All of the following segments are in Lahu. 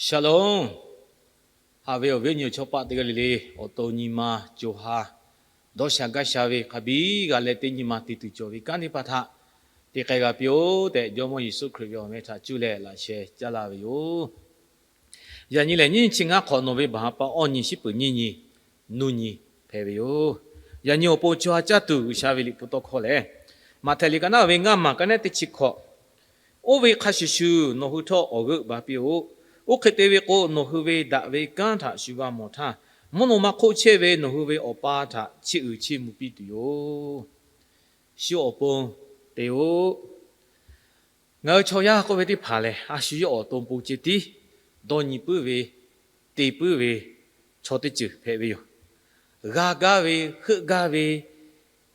Shalom. Haꞈ ve awˬ viˉ awˬ nyi awˬ chawˇ paˆ teˇ g'aˇ le le, awˬ to nyi ma co ha dawˇ sha gaˇ sha ve hk'a biˇ g'a leh teˇ nyi ma te tuˬ cawˬ ve kanˉ teˇ hpaˍ htaꞈ te k'ai g'a piˇ-oˆ tehꞈ, Jawˇmawˇ Yeˍsuˆ Hkriꞈ ve awˬ meh htaꞈ cuˇ leh laꞈ sheh caˇ laˇ ve yoˬ. Yaꞈ nyi lehˬ, nyiˇ chi ngaˇ hk'awꞈ nawˬ ve baˬ ha pa awˇ nyi shiˉ peuˍ nyiˇ nyi, nuˇ nyi hpehꞈ ve yoˬ. Yaꞈ nyi awˬ pon co ha caˇ tuˬ G'uiˬsha ve liꞈ hpu tawˇ hkawˇ lehˬ, Maꞈhtehˍ liꞈ ka naˉ ve ngaˇ maˬ ka nehˉ teˇ chi hkawꞈ, Oˇ ve hk'a shuˍ shuˍ nawˬ hui htawˇ awˬ g'euˆ baˬ piˇ-oˆ. Oˇ hk'e te ve k'o, nawˬ hui ve daꞈ ve kanˉ htaꞈ shu g'a mawˬ htaˇ, mvuhˇ naw ma hk'oˆ chehˇ ve nawˬ hui ve Awˬ pa htaꞈ chiˇ uiˍ chiˇ mvuh piˇ tuˬ yoˬ. Shu awˬ pon te-oˆ. Ngaˬ hui chaw yaˇ k'oˆ ve teˇ hpaˍ lehˬ, a shu yawˇ awˬ to pon ceh tiˉ dawˇ nyi puiˉ ve, te puiˉ ve chaw teˇ ceuˬ hpehꞈ ve yoˬ. G'a gaˇ ve, heuˆ gaˇ ve,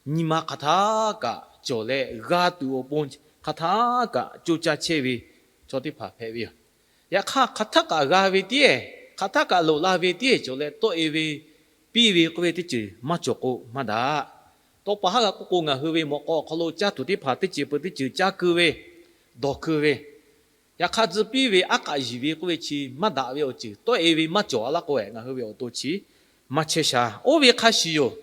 nyi ma hk'aˬ htaˇ kaꞈ cawˬ leh, g'a tuˬ awˬ pon hk'aˬ htaˇ kaꞈ coˇ caˇ chehˇ ve chaw teˇ hpaˍ hpehꞈ ve yoˬ. Yaꞈ hk'aˇ, hk'aˬ htaˇ kaꞈ g'a ve tiˉ, hk'aˬ htaˇ kaꞈ loꞈ la ve tiˉ cawˬ leh, tawˆ-e ve, piˇ ve k'oˆ ve teˇ ceuˬ maˇ cawˬ k'o maˇ daꞈ. Tawˇ pa haˉ g'a k'oˆ k'o, ngaˬ hui ve mawꞈ k'aw awˬ hk'aw lo caˇ tuˬ teˇ hpaˍ teˇ ceuˬ peuˬ teˇ ceuˬ caˇ keu ve, dawˬ keu ve, yaꞈ hk'aˇ tcuh piˇ ve aˉ k'aꞈ yiˬ ve k'oˆ ve chi maˇ daꞈ ve awˬ ceuˬ tawˆ-e ve maˇ cawˬ a laˇ k'o, ngaˬ hui ve awˬ to chi maˇ chehˇ sha. Oˇ ve hk'a shuˍ yoˬ.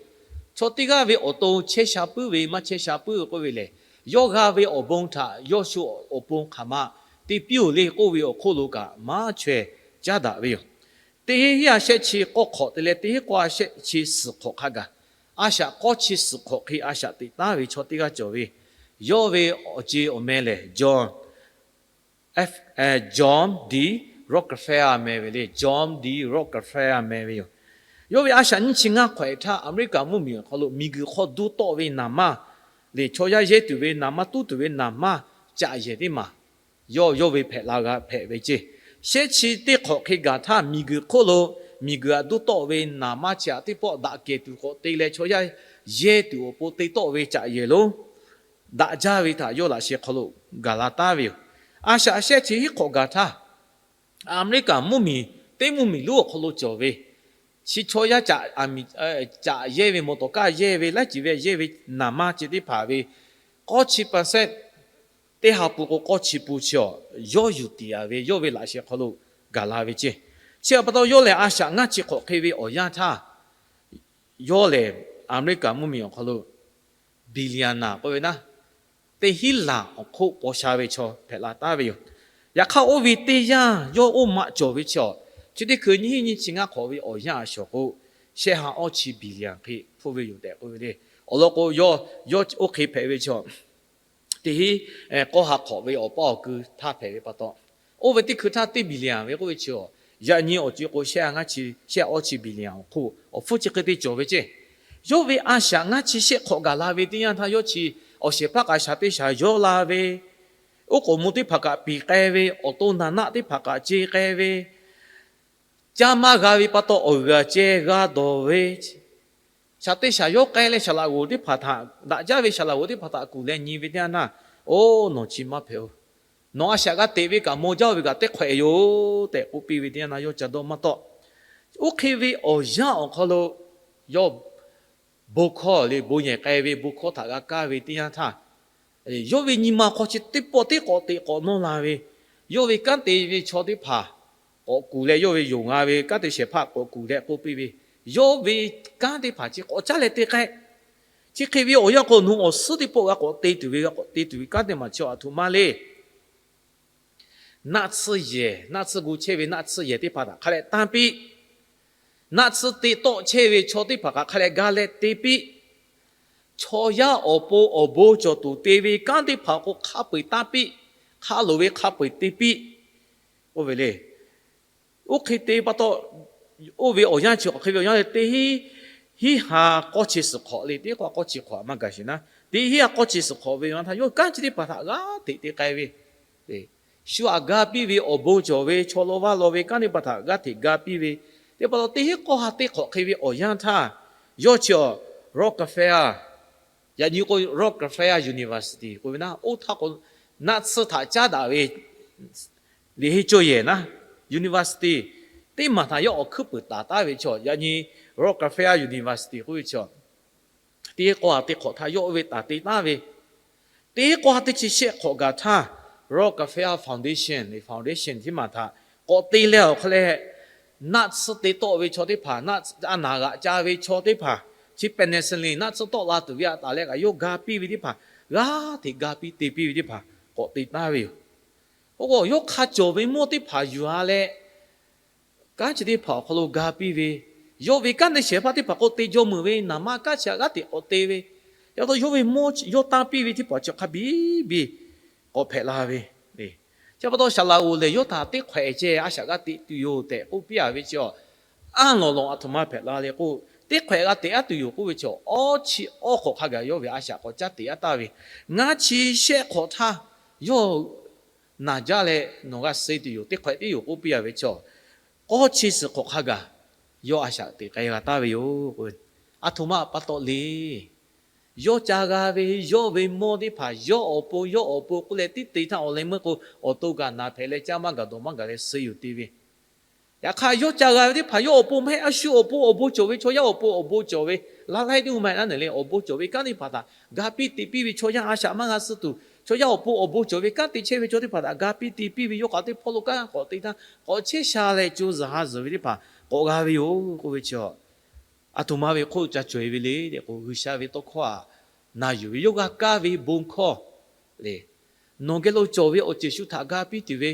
Chaw teˇ g'aˇ ve awˬ to chehˇ sha puiˉ ve maˇ chehˇ sha puiˉ ve k'oˆ ve lehˬ, yawˇ g'a ve awˬ bon htaꞈ yawˇ shu awˬ pon hk'aˬ ma te piˇ-oˬ le k'oˆ ve awˬ hk'oˆ lo kaꞈ maˇ chaweh caˉ daꞈ ve yoˬ. Teˇ hinˉ a shehˆ chi k'awˇ hk'awꞈ te leh teˇ hinˉ k'awˇ a shehˆ chi suhˍ hk'awꞈ hk'a gaˬ, a shaꞈ k'awˇ chi suhˍ hk'awꞈ hk'e a shaꞈ teꞈ taˉ ve chaw teˇ g'aˇ cawˬ ve, yawˇ ve awˬ ce awˬ meh lehˬ John F, John D. Rockefeller meh ve le. John D. Rockefeller meh ve yoˬ. Yawˇ ve a shaꞈ nyiˇ chi ngaˇ hk'awꞈ-e htaˇ, Aˍmeˍriˆkaˍ mvuhˇmiˬ awˬ hk'aw lo miˬguiˬ hk'aw duˇ tawˆ ve naˍ manˇ lehˬ, chaw yaˇ yehˇ tuˬ ve naˍ manˇ, tuˉ tuˬ ve naˍ manˇ caꞈ yehˬ teˇ maˬ yawˇ, yawˇ ve hpehꞈ la g'a hpehꞈ ve ceˇ. Shehˆ chi teˇ hk'awꞈ hk'e gaˬ htaˇ, miˬguiˬ hk'oˆ lo miˬguiˬ htaꞈ duˇ tawˆ ve naˍ manˇ chi htaꞈ teˇ pawˆ daꞈ kehˬ tuˬ k'awꞈ te leh, chaw yaˇ yehˇ tuˬ awˬ pon te tawˆ ve caꞈ yehˬ lonˉ daꞈ jaˇ ve htaꞈ yawˇ laꞈ sheh hk'aw lo gaˬ la taˉ ve yoˬ. A shaꞈ shehˆ chi hiˉ hk'awꞈ gaˬ htaˇ, Aˍmeˍriˆkaˍ mvuhˇmiˬ, teˇ mvuhˇmiˬ lonˉ awˬ hk'aw lo cawˬ ve chi chaw yaˇ caꞈ, caꞈ yehˇ ve, mawˬ tawˍ kaˇ yehˇ ve, laiˉ ceuˬ ve yehˇ ve naˍ manˇ ceh teˇ hpaˍ ve k'awˇ chi percent teˇ ha pun k'o, k'awˇ chi pun chi awˬ yawˇ yuˬ tiˍ-a ve yawˇ ve laꞈ sheh hk'aw lo gaˬ la ve ceˇ. Chi htaꞈ pa taw, yawˇ lehˬ a shaꞈ ngaˇ chi hk'awꞈ hk'e ve awˬ yanˇ htaˇ, yawˇ lehˬ Aˍmeˍriˆkaˍ mvuhˇmiˬ awˬ hk'aw lo billionaire k'oˆ ve naˉ, teˇ hinˉ laˬ awˬ hk'oˆ paw sha ve chaw hpehꞈ la taˉ ve yoˬ. Yaꞈ hk'aˇ, oˇ ve teˇ yanˇ yawˇ oˇ maꞈ cawˬ ve chi awˬ, chi teˇ hkui nyiˇ hinˉ nyiˇ chi ngaˇ hk'awꞈ ve awˬ yanˇ a shawˍ k'o, shehˆ ha awˇ chi billionaire hk'e hpfuhˇ ve yoˬ tehꞈ k'oˆ ve le. Awˬ lawn k'o, yawˇ, yawˇ oˇ hk'e hpehꞈ ve chi awˬ, teˇ hinˉ k'awˇ ha hk'awꞈ ve awˬ paˇ awˬ ku htaˇ hpehꞈ ve pa taw, oˇ ve teˇ hkui htaˇ teˇ billionaire ve k'oˆ ve chi awˬ, yaꞈ nyi awˬ co k'o, shehˆ ha ngaˇ chi, shehˆ awˇ chi billionaire awˬ hk'oˆ awˬ hpfuhˇ chi hk'e te cawˬ ve ceˇ. Yawˇ ve a shaꞈ ngaˇ chi shehˆ hk'awꞈ gaˬ la ve teˇ yanˇ htaˇ, yawˇ chi awˬ shehˍ hpaˇ k'aꞈ shaˍ teˇ shaˍ yawˇ la ve, oˉ k'oˍ mvuh teˇ hpaˍ kaꞈ piˍ k'ai ve, awˬ to naˍ naˆ teˇ hpaˍ kaꞈ ce k'ai ve, caˇ maˇ g'a ve pa taw awˬ g'uiˬ aˬ ceh g'a dawˬ ve, shaˍ teˇ shaˍ yawˇ k'ai leh, shaˍ laꞈ g'oˍ teˇ hpaˍ htaꞈ, daꞈ jaˇ ve shaˍ laꞈ g'oˍ teˇ hpaˍ htaꞈ kuˬ leh nyi ve teˇ yanˇ htaˇ, Oˇ, nawˬ chi maˇ hpehꞈ-oˬ. Nawˬ a shaꞈ g'a teꞈ ve kaꞈ maw jaˇ ve kaꞈ teˇ hk'awꞈ-e yoˬ tehꞈ k'oˆ piˇ ve teˇ yanˇ htaˇ, yawˇ ca dawˇ maˇ tawˆ. Oˇ hk'e ve awˬ yanˇ awˬ hk'aw lo yawˇ bon hkawˇ le, bon yehˬ k'ai ve bon hkawˇ htaꞈ g'a kaˇ ve teˇ yanˇ htaˇ, yawˇ ve nyi ma hk'aw chi teˇ pawˆ teˇ k'awꞈ teꞈ k'awꞈ nawˇ la ve, yawˇ ve kanˉ te ve chaw teˇ hpaˍ k'awꞈ kuˬ leh, yawˇ ve yonˍ g'a ve kanˉ te shehˍ hpaˇ k'awꞈ kuˬ leh k'oˆ piˇ ve, yawˇ ve kanˉ teˇ hpaˍ chi k'awꞈ caˉ leh te k'ai. Chi hk'e ve awˬ yanˇ k'o, nawˬ hui awˬ suhˉ teˇ pawˆ g'a k'awꞈ te tuˬ ve, g'a k'awꞈ te tuˬ ve kanˉ teˇ maˬ chi aˬ htoꞈ ma le. Naˆ tsuhˇ yehˬ, naˆ tsuhˇ gu chehˇ ve naˆ tsuhˇ yehˬ teˇ hpaˍ htaꞈ hk'a leh tanˇ piˇ. Naˆ tsuhˇ te tawˆ chehˇ ve chaw teˇ hpaˍ hk'aˬ hk'a leh ga leh te piˇ. Chaw yaˇ awˬ pon awˬ bon cawˬ tuˬ te ve kanˉ teˇ hpaˍ k'o, hk'a peu-eˬ tanˇ piˇ. Hk'a loˍ ve hk'a peu-eˬ te piˇ. Oˇ ve le. Oˇ hk'e te pa taw, oˇ ve awˬ yanˇ chi hk'aˬ hk'e ve awˬ yanˇ le, teˇ hinˉ, hinˉ ha k'awˇ chi suhˍ hk'awꞈ le, teˇ k'awˇ k'awˇ chi hk'awꞈ maˇ gaˬ sheˍ naˉ, teˇ hinˉ ha k'awˇ chi suhˍ hk'awꞈ ve awˬ yanˇ htaˇ, yawˇ kanˉ chi teˇ hpaˍ htaꞈ g'aˇ hteꞈ te k'ai ve, shu aꞈ ga piˇ ve awˬ bon cawˬ ve, chaw law vaˇ law ve kanˉ teˇ hpaˍ htaꞈ g'aˇ hteꞈ ga piˇ ve, teˇ pa taw teˇ hinˉ k'awˇ ha teˇ hk'awꞈ hk'e ve awˬ yanˇ htaˇ, yawˇ chi awˬ Rockefeller, yaꞈ nyi k'o Rockefeller University k'oˆ ve naˉ, oˇ htaˇ k'o naˆ tsuhˇ htaꞈ caˉ daꞈ ve liꞈ henˇ cawˇ yehˬ naˉ, university teˇ maˬ htaꞈ yawˇ awˬ hkuiˉ puiˍ taˍ taˉ ve chaw, yaꞈ nyi Rockefeller University k'oˆ ve chaw, teˇ k'awˇ ha teˇ hk'awꞈ htaˇ yawˇ oˇ ve taˍ te taˉ ve, teˇ k'awˇ ha teˇ chi shehˆ hk'awꞈ gaˬ htaˇ, Rockefeller Foundation le, foundation teˇ maˬ htaꞈ K'awꞈ te leh awˬ hk'aw leh, naˆ tsuhˇ te tawˆ ve chaw teˇ hpaˍ, a naˍ g'aꞈ ca ve chaw teˇ hpaˍ, chi penicillin naˆ tsuhˇ tawˆ la tuˬ ve htaꞈ taˍ leh kaꞈ yawˇ ga piˇ ve teˇ hpaˍ, g'aˇ hteꞈ ga piˇ te piˇ ve teˇ hpaˍ k'awꞈ te taˍ ve yoˬ. Oˇ k'o, yawˇ hk'a cawˬ ve mawˇ teˇ hpaˍ yuˬ a leh, kanˉ chi teˇ hpaˍ awˬ hk'aw lo ga piˇ ve, yawˇ ve kanˉ te shehˍ hpaˇ teˇ hpaˍ k'o te jaw meuˍ ve, naˍ ma kanˉ chi htaꞈ g'aˇ hteꞈ k'awꞈ te ve, yaꞈ taw yawˇ ve mawˇ yawˇ tanˇ piˇ ve teˇ hpaˍ chi hk'a biˇ biˇ k'awꞈ hpehꞈ la ve. Chi pa taw Saˍlaꞈg'oˍ lehˬ yawˇ htaꞈ teˇ hk'awehꞈ ceh a shaꞈ g'a teꞈ tuˬ yoˬ tehꞈ k'oˆ piˇ a ve chi, anˇ lawˬ lawˬ aˬ htoꞈ ma hpehꞈ la le k'o, teˇ hk'awehꞈ g'a teꞈ aˉ tuˬ yoˬ k'oˆ ve chi, awˇ chi awˇ hk'awꞈ hk'a gaˬ yawˇ ve a shaꞈ k'awꞈ caˉ teꞈ aˉ taˍ ve, ngaˇ chi shehˆ hk'awꞈ htaˇ yawˇ naˬ jaˇ leh nawˬ g'a suh tuˬ yoˬ, teˇ hk'awehꞈ tiˉ yoˬ k'oˆ piˇ a ve chi, k'awˇ chi suhˍ hk'awꞈ hk'a gaˬ yawˇ a shaꞈ teꞈ k'ai g'a taˍ ve yoˬ. Aˬ htoꞈ ma pa taw le. Yawˇ ca g'a ve, yawˇ ve mawˇ teˇ hpaˍ yawˇ awˬ pon, yawˇ awˬ pon k'oˆ leh tiˉ te htaˇ awˬ leh meuˇ k'o, awˬ to kaꞈ naˬ hpehꞈ leh caˇ maˇ gaˬ dawˬ maˇ gaˬ leh suh yoˬ te ve. Yaꞈ hk'aˇ, yawˇ ca g'a ve teˇ hpaˍ yawˇ awˬ pon maˇ heˆ, a shu awˬ pon awˬ bon cawˬ ve, chaw yaˇ awˬ pon awˬ bon cawˬ ve, laˇ laiˉ teˇ u ma eˬ naˉ neˬ le, awˬ bon cawˬ ve kanˉ teˇ hpaˍ htaꞈ ga piˇ te piˇ ve chaw yaˇ a shaꞈ maˇ g'a suh tuˬ, chaw yaˇ awˬ pon awˬ bon cawˬ ve kanˉ te chehˇ ve chaw teˇ hpaˍ htaꞈ ga piˇ te piˇ ve, yawˇ k'aꞈ teˇ hpawˇ lo kanˉ k'awꞈ te htaˇ k'awꞈ chehˇ sha leh co zuhˬ ha zuhˬ ve teˇ hpaˍ k'awꞈ g'a ve yoˬ k'oˆ ve chi, aˬ htoꞈ ma ve hk'oˆ ca cawˬ e ve le tehꞈ k'o, G'uiˬsha ve tawˇ hkawˇ htaꞈ na yuˬ ve, yawˇ g'a kaˇ ve bon hkawˇ le. Nawˬ geh lo cawˬ ve awˬ ceuˬ shu htaꞈ ga piˇ tuˬ ve,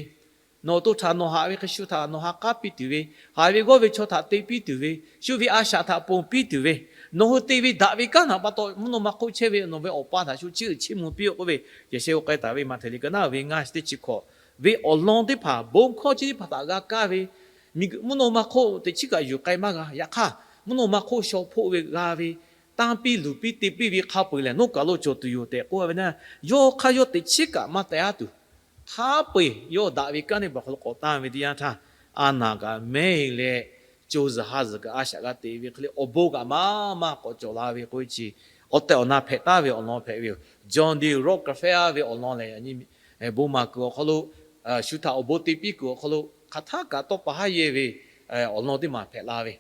nawˬ awˬ to htaꞈ nawˬ haꞈ ve hk'e shu htaꞈ nawˬ ha k'aˉ piˇ tuˬ ve, haꞈ ve g'awˇ ve chaw htaꞈ te piˇ tuˬ ve, shu ve a shaꞈ htaꞈ ponˬ piˇ tuˬ ve, nawˬ hui te ve daꞈ ve kanˉ htaꞈ pa taw mvuhˇ naw ma hk'oˆ chehˇ ve nawˬ ve Awˬ pa htaꞈ shu chiˇ uiˍ chiˇ mvuh piˇ-oˆ k'oˆ ve, yehˬ sheh g'aw k'ai taˍ ve Maꞈhtehˍ liꞈ ka naˉ ve ngaˇ chi teˇ chi hkawꞈ ve awˬ lawn teˇ hpaˍ bon hkawˇ chi teˇ hpaˍ htaꞈ g'a kaˇ ve, miˬguiˬ mvuhˇ naw ma hk'oˆ teꞈ chiˉ kaꞈ yuˬ k'ai maˇ g'a. Yaꞈ hk'aˇ, mvuhˇ naw ma hk'oˆ shaw hpoˆ ve g'a ve, tanˇ piˇ luˬ piˇ te piˇ ve hk'a peu-eˬ lehˬ, nawˬ kaˬ lo cawˬ tuˬ yoˬ tehꞈ k'oˆ ve na, yawˇ hk'aˇ yawˇ teꞈ chiˉ kaꞈ maˇ teh aˉ tuˬ, hk'a peu-eˬ yawˇ daꞈ ve kanˉ teˇ hpaˍ hk'aw lo k'awꞈ tanˇ ve teˇ yanˇ htaˇ, a naˬ kaꞈ mehˉ leh, co zuhˬ ha zuhˬ kaꞈ a shaꞈ g'a te ve hk'e le, awˬ bon kaꞈ maˇ maˇ k'awꞈ cawˬ la ve k'oˆ ve chi, awˬ tehˬ awˬ na hpehꞈ taˍ ve awˬ lawn hpehꞈ ve yoˬ. John D. Rockefeller ve awˬ lawn lehˬ, yaꞈ nyi bon maˍ kuiˬ awˬ hk'aw lo, shu htaꞈ awˬ bon te piˇ kuiˬ awˬ hk'aw lo hk'aˬ htaˇ kaꞈ tawˇ pa haˉ yehˇ ve awˬ lawn teˇ maˬ hpehꞈ la ve.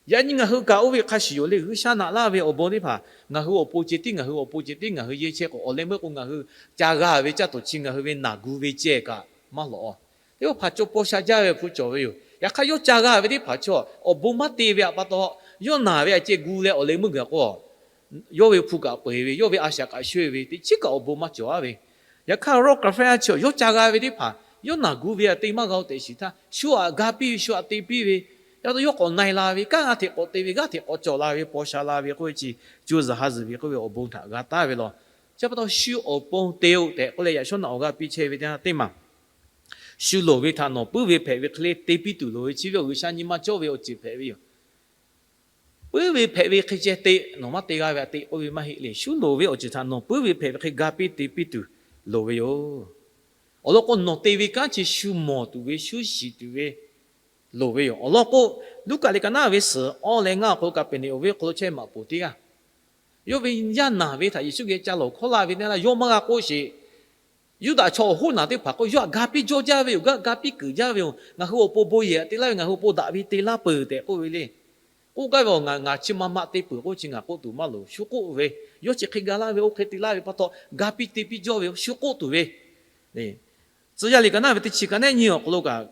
Yaꞈ nyi ngaˬ hui kaꞈ oˇ ve hk'a shuˍ yoˬ le, G'uiˬsha naꞈ laˇ ve awˬ bon teˇ hpaˍ ngaˬ hui awˬ pon ceh tiˉ, ngaˬ hui awˬ pon ceh tiˉ ngaˬ hui yehˇ chehˇ k'o, awˬ leh meuˇ k'o ngaˬ hui ca g'a ve caˇ tuˬ chi ngaˬ hui ve naˬ gu ve ceh kaꞈ maˇ lawꞈ-aw. Teˇ pawˆ hpaˍ cawˬ paw sha jaˇ ve hpu cawˬ ve yoˬ. Yaꞈ hk'aˇ, yawˇ ca g'a ve teˇ hpaˍ chaw awˬ bon maˇ te ve htaꞈ pa taw, yawˇ naˬ ve aꞈ ceh gu leh awˬ leh meuˇ gaˬ k'o, yawˇ ve hpu kaꞈ peu-eˬ ve, yawˇ ve a shaꞈ kaꞈ shoˆ-e ve, teꞈ chiˉ kaꞈ awˬ bon maˇ cawˬ-a ve. Yaꞈ hk'aˇ, Rockefeller chi yawˇ ca g'a ve teˇ hpaˍ yawˇ naˬ gu ve aꞈ te maˇ g'a-o tehꞈ shiˍ htaˇ, shu aꞈ ga piˇ ve, shu aꞈ te piˇ ve, yaꞈ taw yawˇ k'awꞈ na-e la ve, kanˉ g'aˇ hteꞈ k'awꞈ te ve, g'aˇ hteꞈ k'awꞈ cawˬ la ve, paw sha la ve k'oˆ ve chi, co zuhˬ ha zuhˬ ve k'oˆ ve awˬ bon htaꞈ g'a taˍ ve law. Chi pa taw shu awˬ pon te-o tehꞈ k'oˆ leh yaꞈ shawˉ naꞈ awˬ g'aˇ piˇ chehˇ ve teˇ yanˇ teˇ maˬ, shu loˍ ve htaꞈ nawˬ puiˉ ve hpehꞈ ve hk'e le te piˇ tuˬ loˍ ve, chi ve awˬ G'uiˬsha nyi ma cawˇ ve awˬ ceuˬ hpehꞈ ve yoˬ. Puiˉ ve hpehꞈ ve hk'e ceh te, nawˬ maˇ te g'a ve aꞈ te k'oˆ ve maˇ heˆ le. Shu loˍ ve awˬ ceuˬ htaꞈ nawˬ puiˉ ve hpehꞈ ve hk'e ga piˇ te piˇ tuˬ loˍ ve yoˬ. Awˬ lawn k'o, nawˬ te ve kanˉ chi shu mawˬ tuˬ ve, shu shiˍ tuˬ ve loˍ ve yoˬ. Awˬ lawn k'o, Luˉkaꞈ liꞈ ka naˉ ve suhˍ awˇ leh ngaˇ awˬ hk'aw lo Kaˍpeˍneˍonˍ ve awˬ hk'aw lo chehˇ maꞈ poˍ teˇ g'aˇ, yawˇ ve yaˇ naˬ ve htaꞈ Yeˍsuˆ geh ca lawˬ hkawˇ la ve teˇ yanˇ, yawˇ maˇ g'a k'oˆ sheˍ. Yuˇdaꞈ chaw awˬ hoˉ naˬ teˇ hpaˍ k'o, yawˇ htaꞈ ga piˇ jawˇ jaˇ ve yoˬ, ga ga piˇ keunˍ jaˇ ve yoˬ. Ngaˬ hui awˬ pon bon yehˬ te laˇ ve, ngaˬ hui awˬ pon daꞈ ve te laˇ peuˬ tehꞈ k'oˆ ve le. K'oˆ gaˇ ve, Ngaˬ chi ma ma te peuˬ k'oˆ chi ngaˬ k'oˆ tuˬ maˇ loˍ. Shu k'oˆ ve, yawˇ chi hk'e ga laˇ ve oˇ hk'e te laˇ ve pa taw, ga piˇ te piˇ jawˇ ve shu k'oˆ tuˬ ve. Tcuh yaˇ liꞈ ka naˉ ve teˇ chi ka nehˉ nyi awˬ hk'aw lo kaꞈ,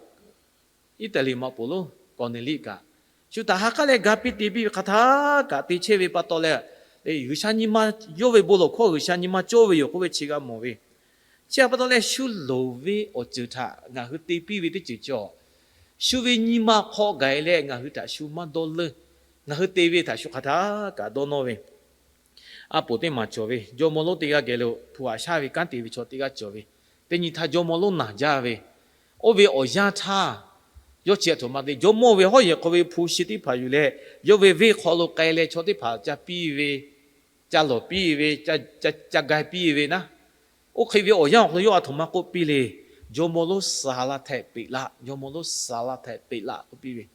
Iˉtaˍliˍ maꞈ poˍ lonˉ Kawˍneˍliˆ kaꞈ, shu htaꞈ ha k'aˉ leh ga piˇ te piˇ ve hk'aˬ htaˇ kaꞈ te chehˇ ve pa taw leh, G'uiˬsha nyi ma, yawˇ ve bon lawˬ hkawˇ G'uiˬsha nyi ma cawˇ ve yoˬ k'oˆ ve chi g'a mawˬ ve. Chi htaꞈ pa taw leh, shu loˍ ve awˬ ceuˬ htaꞈ ngaˬ hui te piˇ ve teˇ ceuˬ cawˬ. Shu ve nyi ma hk'aw gaˬ leh ngaˬ hui htaꞈ shu maˇ dawˇ leuˇ. Ngaˬ hui te ve htaꞈ shu hk'aˬ htaˇ kaꞈ dawˇ nawˇ ve. A poˍ teˇ maˬ cawˬ ve jawˇmawˇ lonˉ teˇ g'aˇ geh lo hpu haꞈ shaˉ ve kanˉ te ve chaw teˇ g'aˇ cawˬ ve. Teˇ nyi htaˇ jawˇmawˇ lonˉ naˬ jaˇ ve, oˇ ve awˬ yanˇ htaˇ, yawˇ chi aˬ htoꞈ ma te, jawˇmawˇ ve hawˉ yehˬ hk'aw ve hpu shi teˇ hpaˍ yuˬ leh, yawˇ ve venˇ hk'aw lo k'ai leh chaw teˇ hpaˍ ca piˇ ve, ca lawˬ piˇ ve, ca gai piˇ ve naˉ, oˇ hk'e ve awˬ yanˇ awˬ hk'aw lo yawˇ aˬ htoꞈ ma k'oˆ piˇ le. Jawˇmawˇ lonˉ suh la htehꞈ peꞈ laˇ, jawˇmawˇ lonˉ suh la htehꞈ peꞈ laˇ k'oˆ piˇ ve.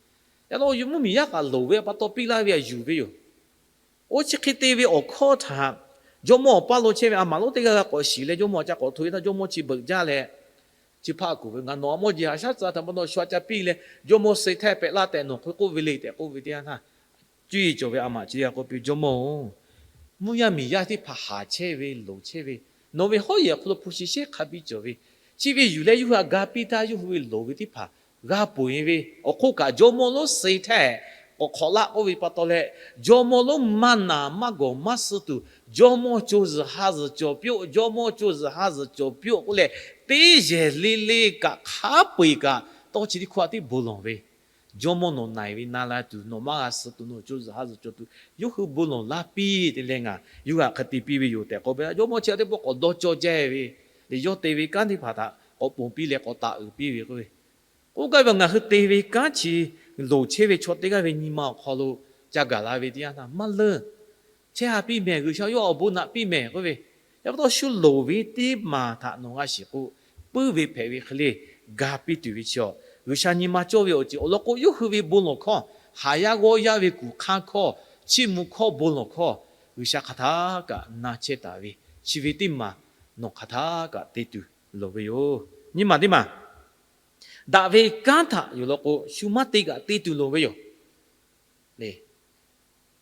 Yaꞈ hk'aˇ, mvuhˇmiˬ yaˇ kaꞈ loˍ ve pa taw piˇ laˇ ve aꞈ yuˬ ve yoˬ. Oˇ chi hk'e te ve awˬ hkawˇ htaꞈ jawˇmawˇ awˬ paˇ lo chehˇ ve a maꞈ lonˉ teˇ g'aˇ g'a k'awꞈ shiˍ leh, jawˇmawˇ ca k'awꞈ hto-e htaˇ, jawˇmawˇ chi beuꞈ jaˇ leh, chi hpaˆ kuˬ ve, Ngaˬ nawˬ aꞈ mawˇ jeˬ haꞈ shaˉ tcuh htaꞈ pa taw shu aꞈ ca piˇ leh, jawˇmawˇ suh htehˇ peꞈ laˇ tehꞈ nawˬ hk'e k'oˆ ve le tehꞈ k'oˆ ve teˇ yanˇ htaˇ, cuˇ yiˍ cawˬ ve a maꞈ chi g'a k'oˆ piˇ, Jawˇmawˇ-oˬ, mvuhˇ yaˇ miˬ yaˇ teˇ hpaˍ haˍ chehˇ ve loˍ chehˇ ve, nawˬ ve hawˉ yehˬ awˬ hk'aw lo hpu shi shehˉ hk'a biˇ cawˬ ve, chi ve yuˬ leh yawˇ hui aꞈ ga piˇ htaˇ yawˇ hui ve loˍ ve teˇ hpaˍ g'a ponˬ e ve awˬ hk'oˆ kaꞈ, jawˇmawˇ lonˉ suh htaˇ k'awꞈ hk'awꞈ laˆ k'oˆ ve pa taw leh, jawˇmawˇ lonˉ maˇ naˬ maˇ gawˬ maˇ suh tuˬ, jawˇmawˇ co zuhˬ ha zuhˬ cawˬ piˇ-oˆ, jawˇmawˇ co zuhˬ ha zuhˬ cawˬ piˇ-oˆ k'oˆ leh, teˇ yehˬ le le kaꞈ hk'a peu-eˬ kaꞈ tawˇ chi teˇ hkawˇ a tiˉ bon lawˬ ve, jawˇmawˇ nawˬ naˬ ve na la tuˬ, nawˬ maˇ g'a suh tuˬ, nawˬ co zuhˬ ha zuhˬ cawˬ tuˬ, yawˇ hui bon lawˬ laˇ piˇ te leh ngaˬ yawˇ g'a hk'e te piˇ ve yoˬ tehꞈ k'oˆ ve, jawˇmawˇ chi teˇ pawˆ k'awꞈ dawˇ cawˇ jaˇ ve le. Yawˇ te ve kanˉ teˇ hpaˍ htaꞈ k'awꞈ ponˬ piˇ leh k'awꞈ taˍ uiˍ piˇ ve k'oˆ ve, k'oˆ gaˇ ve, ngaˬ hui te ve kanˉ chi loˍ chehˇ ve chaw teˇ g'aˇ ve nyi ma awˬ hk'aw lo ca gaˬ la ve teˇ yanˇ htaˇ maˇ leunˇ. Chehˇ ha piˇ mehˍ, G'uiˬsha yawˇ awˬ bon naꞈ piˇ mehˍ k'oˆ ve, yaꞈ pa taw shu loˍ ve teˇ maˬ htaꞈ nawˬ g'a shiˍ k'o, puiˉ ve hpehꞈ ve hk'e le ga piˇ tuˬ ve chi-a, G'uiˬsha nyi ma cawˇ ve awˬ ceuˬ awˬ lawn k'o, yawˇ hui ve bon lawˬ hkawˇ, haˍ yaˇ g'awˇ yaˇ ve kuˬ hk'anˇ hkawˇ, chiˇ mvuh hkawˇ, bon lawˬ hkawˇ, G'uiˬsha hk'aˬ htaˇ kaꞈ na chehˇ taˍ ve, chi ve teˇ maˬ nawˬ hk'aˬ htaˇ kaꞈ te tuˬ loˍ ve yoˬ. Nyi maˬ teˇ maˬ, daꞈ ve kanˉ htaꞈ yoˬ law k'o, shu maˇ te kaꞈ te tuˬ loˍ ve yoˬ.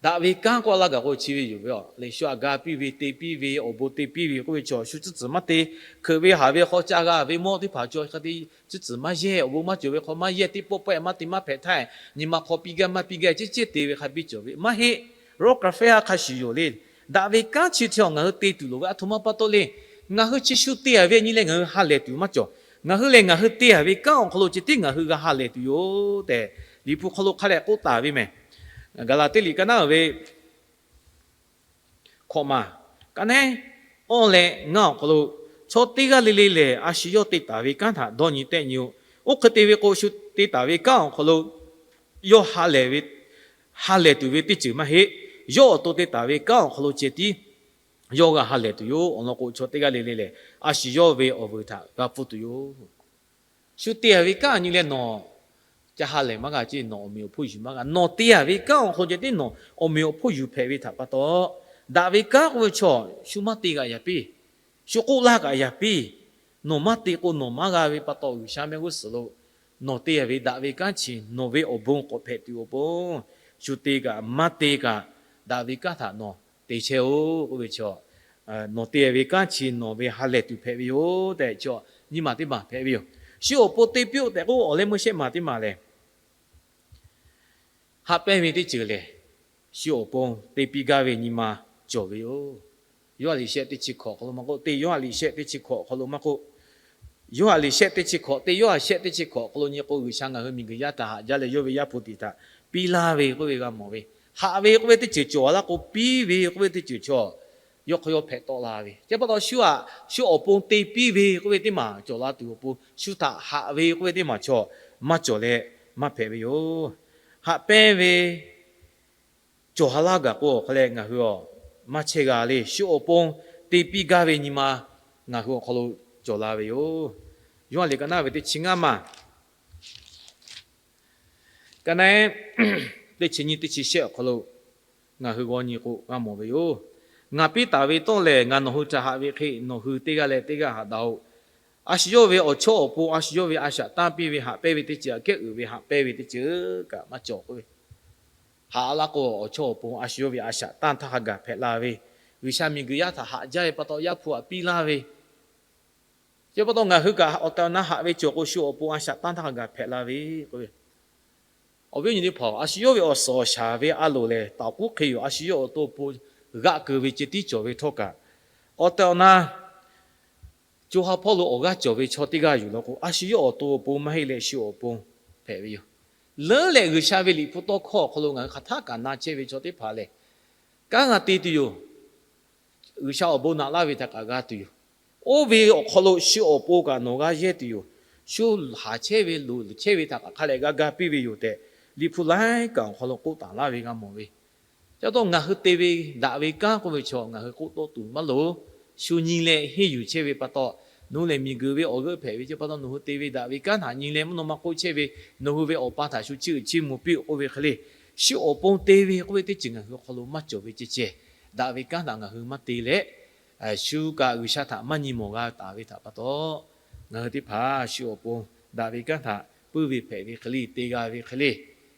Daꞈ ve kanˉ k'oˆ laˇ gaˬ k'o, chi ve yoˬ ve le, shu htaꞈ ga piˇ ve, te piˇ ve, awˬ bon te piˇ ve k'oˆ ve chaw shu tcuhˉ tcuhˬ maˇ te. Hkeuꞈ ve haˍ ve hk'aw ca g'a ve mawˇ teˇ hpaˍ chaw hk'a te tcuhˉ tcuhˬ maˇ yehˇ, awˬ bon maˇ cawˬ ve hk'aw maˇ yehˇ, teˇ pawˆ pawehˇ maˇ te maˇ hpehꞈ htaˇ, nyi ma hk'aw piˇ gaˇ maˇ piˇ gaˇ ceh ceh te ve hk'a biˇ cawˬ ve maˇ heˆ. Roˉ kaˍ fehˇ ha hk'a shuˍ yoˬ le. Daꞈ ve kanˉ chi htaꞈ ngaˬ hui te tuˬ loˍ ve aˬ htoꞈ ma pa taw le. Ngaˬ hui chi shu te-a ve nyi leh ngaˬ hui ha lehˬ tuˬ maˇ cawˬ. Ngaˬ hui lehˬ ngaˬ hui te-a ve kanˉ awˬ hk'aw lo ceh tiˉ ngaˬ hui g'a ha lehˬ tuˬ yoˬ tehꞈ, Liꞈ hpu hk'aw lo hk'a leh k'oˆ taˍ ve mehˍ. Gaˍlaˍtiˆ liꞈ ka naˉ ve hkawꞈ maˬ, ka naˉ, awˇ leh ngaˇ awˬ hk'aw lo chaw teˇ g'aˇ le le lehˬ, a shu yawˇ te taˍ ve kanˉ htaꞈ dawˇ nyi tehˆ nyi-oˆ. Oˇ hk'e te ve k'o, shu te taˍ ve kanˉ awˬ hk'aw lo yawˇ ha lehˬ tuˬ ve teˇ ceuˬ maˇ heˆ. Yawˇ awˬ to te taˍ ve kanˉ awˬ hk'aw lo ceh tiˉ yawˇ g'a ha lehˬ tuˬ yoˬ. Awˬ lawn k'o, chaw teˇ g'aˇ le le lehˬ, a shu yawˇ ve awˬ vuiˬ htaꞈ g'a pfuhˇ tuˬ yoˬ. Shu te-a ve kanˉ nyi leh nawˬ ca ha lehˬ maˇ g'a ce, nawˬ awˬ meꞈ awˬ hponˇ yuˬ maˇ g'a. Nawˬ te-a ve kanˉ awˬ hk'aw lo ceh tiˉ nawˬ awˬ meꞈ awˬ hponˇ yuˬ hpehꞈ ve htaꞈ pa taw, daꞈ ve kanˉ k'oˆ ve chaw shu maˇ te g'a yaꞈ piˇ, shu k'oˆ laˇ kaꞈ yaꞈ piˇ, nawˬ maˇ te k'o nawˬ maˇ g'a ve pa taw, G'uiˬsha mehˆ g'uˇ suhˍ lo nawˬ te-a ve daꞈ ve kanˉ chi nawˬ ve awˬ bon k'awꞈ hpehꞈ tuˬ awˬ pon, shu te kaꞈ maˇ te kaꞈ, daꞈ ve kanˉ htaꞈ nawˬ te chehˇ-oˆ k'oˆ ve chaw, nawˬ te-a ve kanˉ chi nawˬ ve ha lehˬ tuˬ hpehꞈ ve yoˬ tehꞈ chaw nyi maˬ teˇ maˬ hpehꞈ ve yoˬ. Shu awˬ pon te piˇ-oˆ tehꞈ k'o, awˬ leh meuˇ shehˆ maˬ teˇ maˬ lehˬ, haꞈ pehnˇ ve teˇ ceuˬ lehˬ, shu awˬ pon te piˇ gaˇ ve nyi ma cawˬ ve yoˬ. Yoˇhanˬ liꞈ shehˆ teˇ chi hkawꞈ hk'aw lo maˇ k'oˆ, teˇ Yoˇhanˬ liꞈ shehˆ teˇ chi hkawꞈ hk'aw lo maˇ k'oˆ, Yoˇhanˬ liꞈ shehˆ teˇ chi hkawꞈ, teˇ Yoˇhanˬ shehˆ teˇ chi hkawꞈ hk'aw lo nyi k'o, G'uiˬsha ngaˬ hui miˬguiˬ yaˇ htaꞈ haꞈ jaˇ leh yawˇ ve Yaˇ hpu tiꞈ htaꞈ piˇ laˇ ve k'oˆ ve g'a mawˬ ve, haꞈ ve k'oˆ ve teˇ ceuˬ cawˬ laˇ k'o, piˇ ve k'oˆ ve teˇ ceuˬ chaw yawˇ hk'aw yawˇ hpehꞈ tawˆ la ve. Chi pa taw shu htaꞈ shu awˬ pon te piˇ ve k'oˆ ve teˇ maˬ cawˬ la tuˬ awˬ pon, shu htaꞈ haꞈ ve k'oˆ ve teˇ maˬ chaw maˇ cawˬ leh maˇ hpehꞈ ve yoˬ. Haꞈ pehnˇ ve cawˬ ha laˇ gaˬ k'o, awˬ hk'aw leh ngaˬ hui a maˇ chehˇ g'a le. Shu awˬ pon te piˇ gaˇ ve nyi ma ngaˬ hui awˬ hk'aw lo cawˬ la ve yoˬ. Yoˇhanˬ liꞈ ka naˉ ve teˇ chi ngaˇ maˬ, ka naˉ, teˇ chi nyiˇ teˇ chi shehˆ awˬ hk'aw lo ngaˬ hui g'aw nyi k'o g'a mawˬ ve yoˬ. Ngaˬ piˇ taˍ ve tawˇ lehˬ, ngaˬ nawˬ hui htaꞈ haꞈ ve hk'e nawˬ hui teˇ g'aˇ leh teˇ g'aˇ haꞈ daꞈ-oꞈ. A shu yawˇ ve awˬ chawˇ awˬ pon a shu yawˇ ve a shaꞈ tanˇ piˇ ve haꞈ pehnˇ ve teˇ ceuˬ, aꞈ kehˉ uiˍ ve haꞈ pehnˇ ve teˇ ceuˬ kaꞈ maˇ cawˬ k'oˆ ve, haꞈ laˇ k'o, awˬ chawˇ awˬ pon a shu yawˇ ve a shaꞈ tanˇ htaˇ hk'a gaˬ hpehꞈ la ve, G'uiˬsha miˬguiˬ yaˇ htaꞈ haꞈ jaˇ ve pa taw Yaˇ hpu htaꞈ piˇ laˇ ve, chi pa taw ngaˬ hui kaꞈ awˬ tehˬ awˬ na haꞈ ve cawˬ k'o, shu awˬ pon a shaꞈ tanˇ htaˇ hk'a gaˬ hpehꞈ la ve k'oˆ ve, awˬ viˉ awˬ nyi teˇ hpaˍ, a shu yawˇ ve awˬ suhˍ awˬ shaˍ ve a loˍ lehˬ, taoˍ k'uˉ hk'e yoˬ. A shu yawˇ awˬ to awˬ pon g'aꞈ keu ve ceh tiˉ cawˬ ve htawˇ kaꞈ, awˬ tehˬ awˬ na co ha hpawˇ lo awˬ g'aˇ cawˬ ve chaw teˇ g'aˇ yuˬ law k'o, a shu yawˇ awˬ to awˬ pon maˇ heˆ leh shu awˬ pon hpehꞈ ve yoˬ. Leuˉ leh G'uiˬsha ve Liꞈ hpu tawˇ hkawˇ awˬ hk'aw lo ngaˬ hui hk'aˬ htaˆ kaꞈ na chehˇ ve chaw teˇ hpaˍ lehˬ, kanˉ g'a te tuˬ yoˬ. G'uiˬsha awˬ bon naꞈ laˇ ve htaꞈ kaꞈ g'a tuˬ yoˬ. Oˇ ve awˬ hk'aw lo shu awˬ pon kaꞈ nawˬ g'a yehˇ tuˬ yoˬ. Shu haˍ chehˇ ve loˍ chehˇ ve htaꞈ kaꞈ hk'a leh g'a ga piˇ ve yoˬ tehꞈ, Liꞈ hpu laiˉ kaꞈ awˬ hk'aw lo k'oˆ taˍ laˇ ve g'a mawˬ ve. Chi pa taw ngaˬ hui te ve daꞈ ve kanˉ k'oˆ ve chaw ngaˬ hui k'oˆ tawˆ tuˬ maˇ loˍ. Shu nyi leh henˇ yuˬ chehˇ ve pa taw, nawˬ hui lehˬ miˬguiˬ ve awˬ g'euˆ hpehꞈ ve chi pa taw, nawˬ hui te ve daꞈ ve kanˉ htaꞈ nyi leh mvuhˇ naw ma k'oˆ chehˇ ve, nawˬ hui ve Awˬ pa htaꞈ shu chiˇ uiˍ chiˇ mvuh piˇ-oˆ k'oˆ ve hk'e le, shu awˬ pon te ve k'oˆ ve teˇ ceuˬ ngaˬ hui awˬ hk'aw lo maˇ cawˬ ve ceh ceh, daꞈ ve kanˉ htaꞈ ngaˬ hui maˇ te leh, shu kaꞈ G'uiˬsha htaꞈ maˇ nyi mawˬ g'a taˍ ve htaꞈ pa taw, ngaˬ hui teˇ hpaˍ shu awˬ pon daꞈ ve kanˉ htaꞈ puiˉ ve hpehꞈ ve hk'e le, te g'a ve hk'e le,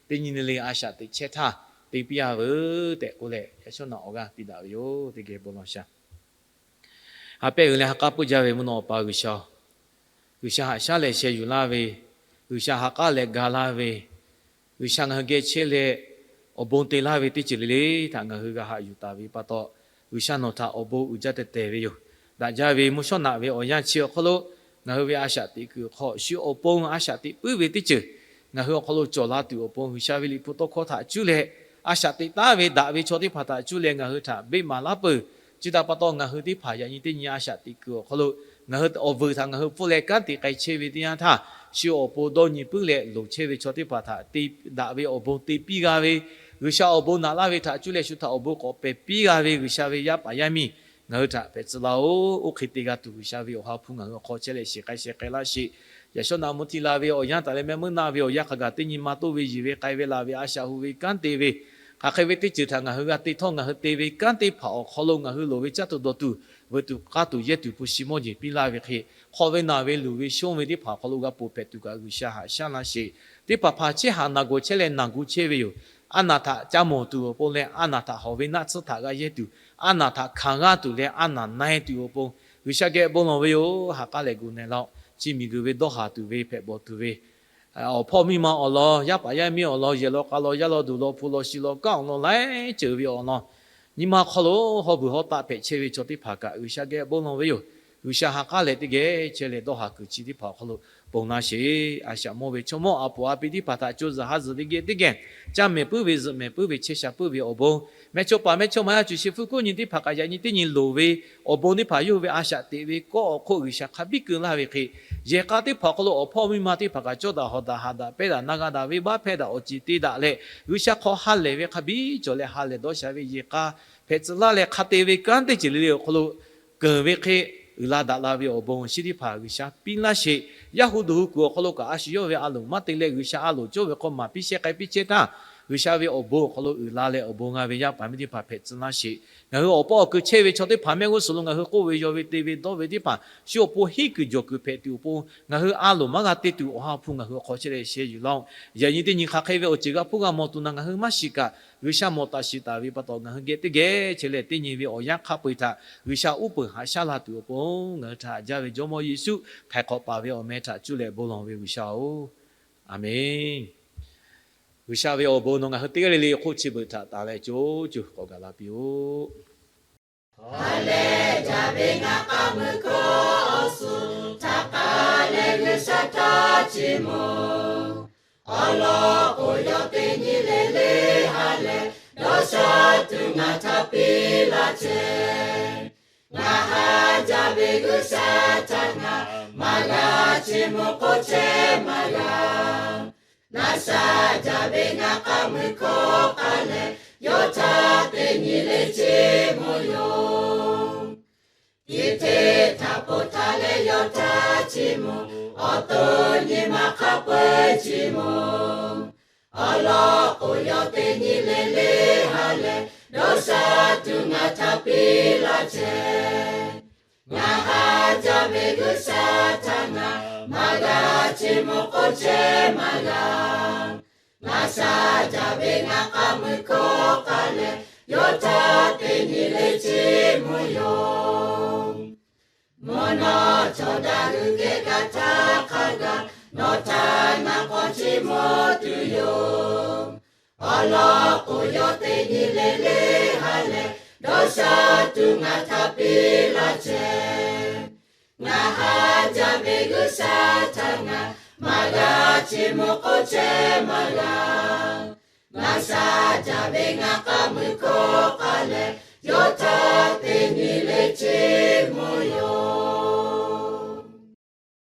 teˇ nyi le le a shaꞈ teꞈ chehˇ htaˇ te piˇ-a veuˬ tehꞈ k'oˆ leh, yaꞈ shawˉ naꞈ awˬ g'aˇ piˇ daꞈ ve yoˬ. Teˇ geh bon lawˬ shaˍ. Ha pehˇ uiˍ leh ha k'aˉ puiˉ jaˇ ve mvuhˇ naw Awˬ pa G'uiˬsha-oˬ, G'uiˬsha haꞈ shaˉ leh sheh yuˬ laˇ ve G'uiˬsha ha k'aˉ leh ga laˇ ve, G'uiˬsha ngaˬ hui geh chehˇ leh awˬ bon te laˇ ve teˇ ceuˬ le le htaꞈ ngaˬ hui g'a haꞈ yuˬ taˍ ve pa taw, G'uiˬsha nawˬ htaꞈ awˬ bon uiˍ jaˇ teh tehˬ ve yoˬ. Daꞈ jaˇ ve mvuhˇ shawˉ naꞈ ve awˬ yanˇ chi awˬ hk'aw lo ngaˬ hui ve a shaꞈ teꞈ kuiˬ awˬ hk'aw shu awˬ pon a shaꞈ teꞈ puiˉ ve teˇ ceuˬ ngaˬ hui awˬ hk'aw lo cawˬ la tuˬ awˬ pon G'uiˬsha ve liꞈ hpu tawˇ hkawˇ htaꞈ cuˇ leh a shaꞈ teꞈ taˉ ve daꞈ ve chaw teˇ hpaˍ htaꞈ cuˇ leh ngaˬ hui htaꞈ beˆ maˍ laˇ peuˬ. Chi htaꞈ pa taw ngaˬ hui teˇ hpaˍ yaꞈ nyi teˇ nyi a shaꞈ teꞈ kuiˬ awˬ hk'aw lo ngaˬ hui awˬ vuiˬ htaꞈ ngaˬ hui pfuhˇ leh kanˉ te k'ai chehˇ ve teˇ yanˇ htaˇ, shu awˬ pon dawˇ nyi puiˉ leh loˍ chehˇ ve chaw teˇ hpaˍ htaꞈ te daꞈ ve awˬ bon te piˇ g'a ve, G'uiˬsha awˬ bon naꞈ laˇ ve htaꞈ cuˇ leh shu htaꞈ awˬ bon k'awꞈ pehˬ piˇ g'a ve G'uiˬsha ve yaˇ paˍ yaˇ miˇ ngaˬ hui htaꞈ hpehꞈ tcuh laˇ-oˬ. Oˇ hk'e te g'a tuˬ G'uiˬsha ve awˬ ha hpu ngaˬ hui awˬ hk'aw chehˇ leh shiˍ k'ai sheh k'ai laˇ sheˍ. Yaꞈ shawˉ naꞈ mvuh hti la ve awˬ yanˇ htaꞈ leh mehˆ meuˇ naˆ ve awˬ yanˇ hk'a gaˬ teˇ nyi ma toˇ ve yiˬ ve k'ai ve laˬ ve a shaꞈ hu ve kanˉ te ve, hk'aˬ hk'e ve teˇ ceuˬ htaꞈ ngaˬ hui g'a te htawˇ ngaˬ hui te ve kanˉ teˇ hpaˍ awˬ hk'aw lo ngaˬ hui loˍ ve caˇ tuˬ dawˬ tuˬ, veuꞈ tuˬ k'aˇ tuˬ yehˇ tuˬ hpu shi mawˇ jeˬ piˇ laˇ ve hk'e, hk'aw ve naˬ ve luˬ ve shonˇ ve teˇ hpaˍ awˬ hk'aw lo g'a ponˬ hpehꞈ tuˬ kaꞈ G'uiˬsha haꞈ shaˉ laˇ sheˍ. Teˇ hpaˍ hpaˍ chehˇ haꞈ naˬ gawˬ chehˇ leh naˬ gu chehˇ ve yoˬ. A naˬ htaꞈ ca mawˬ tuˬ awˬ pon leh a naˬ htaꞈ hawˬ ve naˆ tsuhˇ htaꞈ g'a yehˇ tuˬ, a naˬ htaꞈ hkanˍ g'aˇ tuˬ leh a naˬ na-e tuˬ awˬ pon G'uiˬsha geh bon lawˬ ve yoˬ. Ha k'aˉ leh gu na laˇ-oˆ. Chi miˬguiˬ ve dawˇ haˍ tuˬ ve hpehꞈ bawˬ tuˬ ve awˬ hpawˇ miˇ ma awˬ lawn, yaˇ paˍ yaˇ miˇ awˬ lawn, yehˬ law k'a law, yaˇ law duˬ law, hpu law shi law, kanˉ awˬ lawn laiˉ ceuˬ ve awˬ lawn, nyi ma hk'aw lo hawˇ beuˬ hawˇ taˆ hpehꞈ chehˇ ve chaw teˇ hpaˍ kaꞈ G'uiˬsha geh bon lawˬ ve yoˬ. G'uiˬsha ha k'aˉ leh teˇ geh chehˇ leh dawˇ haˍ kuiˬ chi teˇ hpaˍ awˬ hk'aw lo ponˬ laˇ sheˍ. A shaꞈ mawˇ ve chaw mawˇ a poˍ a pi teˇ hpaˍ htaꞈ co zuhˬ ha zuhˬ teˇ geh teˇ geh caˇ mehˍ puiˉ ve zuhꞈ mehˍ puiˉ ve chehˇ sha puiˉ ve awˬ bon, mehˇchawˇ paˍ mehˇchawˇma yaˇ cuˬ shi hpfuhˇ kuˉ nyi teˇ hpaˍ kaꞈ yaꞈ nyi teˇ nyi loˍ ve awˬ bon teˇ hpaˍ yawˇ hui ve a shaꞈ teꞈ ve kawˆ awˬ hk'oˆ G'uiˬsha hk'a biˇ keu laˇ ve hk'e, yehˬ k'a teˇ hpaˍ awˬ hk'aw lo awˬ hpawˇ miˇ ma teˇ hpaˍ kaꞈ cawˇ daꞈ hawˬ daꞈ haꞈ daꞈ pehnˇ daꞈ na g'a daꞈ venˇbaˆ hpehˇ daꞈ awˬ ceˬ te daꞈ leh G'uiˬsha hk'aw ha lehˬ ve hk'a biˇ cawˬ leh ha lehˬ dawˇ sha ve yehˬ k'a hpehꞈ tcuh laˇ leh hk'a te ve kanˉ teˇ ceuˬ le le awˬ hk'aw lo keunˍ ve hk'e uiˍ la daꞈ la ve awˬ bon chi teˇ hpaˍ G'uiˬsha piˇ laˇ sheˍ. Yaˇ hu duˬ hu kuiˬ awˬ hk'aw lo kaꞈ a shu yawˇ ve a loˍ maˇ te leh G'uiˬsha a loˍ cawˇ ve hk'aw maˍ piˇ shehˇ k'ai piˇ chehˇ htaˇ, G'uiˬsha ve awˬ bon awˬ hk'aw lo uiˍ la leh awˬ bon g'a ve yaˇ paˍ miˇ teˇ hpaˍ hpehꞈ tcuh laˇ sheˍ. Ngaˬ hui awˬ pawˆ awˬ keu chehˇ ve chaw teˇ hpaˍ mehˆ g'uˇ suhˍ lo ngaˬ hui k'oˆ ve yaw ve te ve dawˇ ve teˇ hpaˍ shu awˬ pon henˇ kuiˬ jawˬ kuiˬ hpehꞈ tuˬ awˬ pon ngaˬ hui a loˍ maˇ g'a te tuˬ awˬ ha hpu ngaˬ hui awˬ hk'aw chehˇ leh sheh yuˬ laˇ-oˆ. Yaꞈ nyi teˇ nyi hk'aˬ hk'e ve awˬ ceuˬ g'a hpuˇ g'a mawˬ tuˬ na ngaˬ hui maˇ shiˍ kaꞈ, G'uiˬsha mawˬ taˍ shiˍ taˍ ve pa taw ngaˬ hui geh teˇ geh chehˇ leh teˇ nyi ve awˬ yanˇ hk'a peu-eˬ htaꞈ G'uiˬsha uˉ peunˍ haꞈ shaˉ la tuˬ awˬ pon ngaˬ hui htaꞈ haꞈ jaˇ ve Jawˇmawˇ Yeˍsuˆ htaiˍ hk'awꞈ paˍ ve awˬ meh htaꞈ cuˇ leh bon lawˬ ve G'uiˬsha-oˬ, Aˍmenˇ. G'uiˬsha ve awˬ bon nawˬ ngaˬ hui teˇ g'aˇ le le hk'oˆ chi beuꞈ htaꞈ taˍ leh co co k'awꞈ gaˬ la piˇ-oˆ. Ha lehˬ jaˇ ve ngaˬ k'a mui hkawˇ awˬ suhˍ htaꞈ k'a leh G'uiˬsha htaˇ chi mawˬ. Awˬ lawn k'o yawˇ teˇ nyi le le ha lehˬ dawˇ sha tuˬ ngaˬ htaꞈ piˇ laˇ chehˇ. Ngaˬ ha jaˇ ve G'uiˬsha htaꞈ ngaˬ maˇ g'a chi mawˬ k'oˆ chehˇ maˇ g'a. Naˆ sha jaˇ ve ngaˬ k'a mui hkawˇ k'a leh yawˇ htaˇ teˇ nyi le chi mawˬ yoˬ. Teˇ hteˇ htaꞈ poˬ htaꞈ leh yawˇ htaˇ chi mawˬ, awˬ to nyi ma hk'a peu-eˬ chi mawˬ. Awˬ lawn k'o yawˇ teˇ nyi le le ha lehˬ dawˇ sha tuˬ ngaˬ htaꞈ piˇ laˇ chehˇ. Ngaˬ ha jaˇ ve G'uiˬsha htaꞈ ngaˬ maˇ g'a chi mawˬ k'oˆ chehˇ maˇ g'a. Naˆ sha jaˇ ve ngaˬ k'a mui hkawˇ k'a leh yawˇ htaˇ teˇ nyi le chi mawˬ yoˬ. Mvuhˇ naw cawˬ daꞈ g'uiˬ geh g'a htaˇ hk'a gaˬ, nawˬ htaꞈ ngaˬ k'awꞈ chiˇ mvuh tuˬ yoˬ. Awˬ lawn k'o yawˇ teˇ nyi le le ha lehˬ dawˇ sha tuˬ ngaˬ htaꞈ piˇ laˇ chehˇ. Ngaˬ ha jaˇ ve G'uiˬsha htaꞈ ngaˬ maˇ g'a chiˇ mvuh k'oˆ chehˇ maˇ g'a. Naˆ sha jaˇ ve ngaˬ k'a mui hkawˇ k'a leh yawˇ htaˇ teˇ nyi le chiˇ mvuh yoˬ.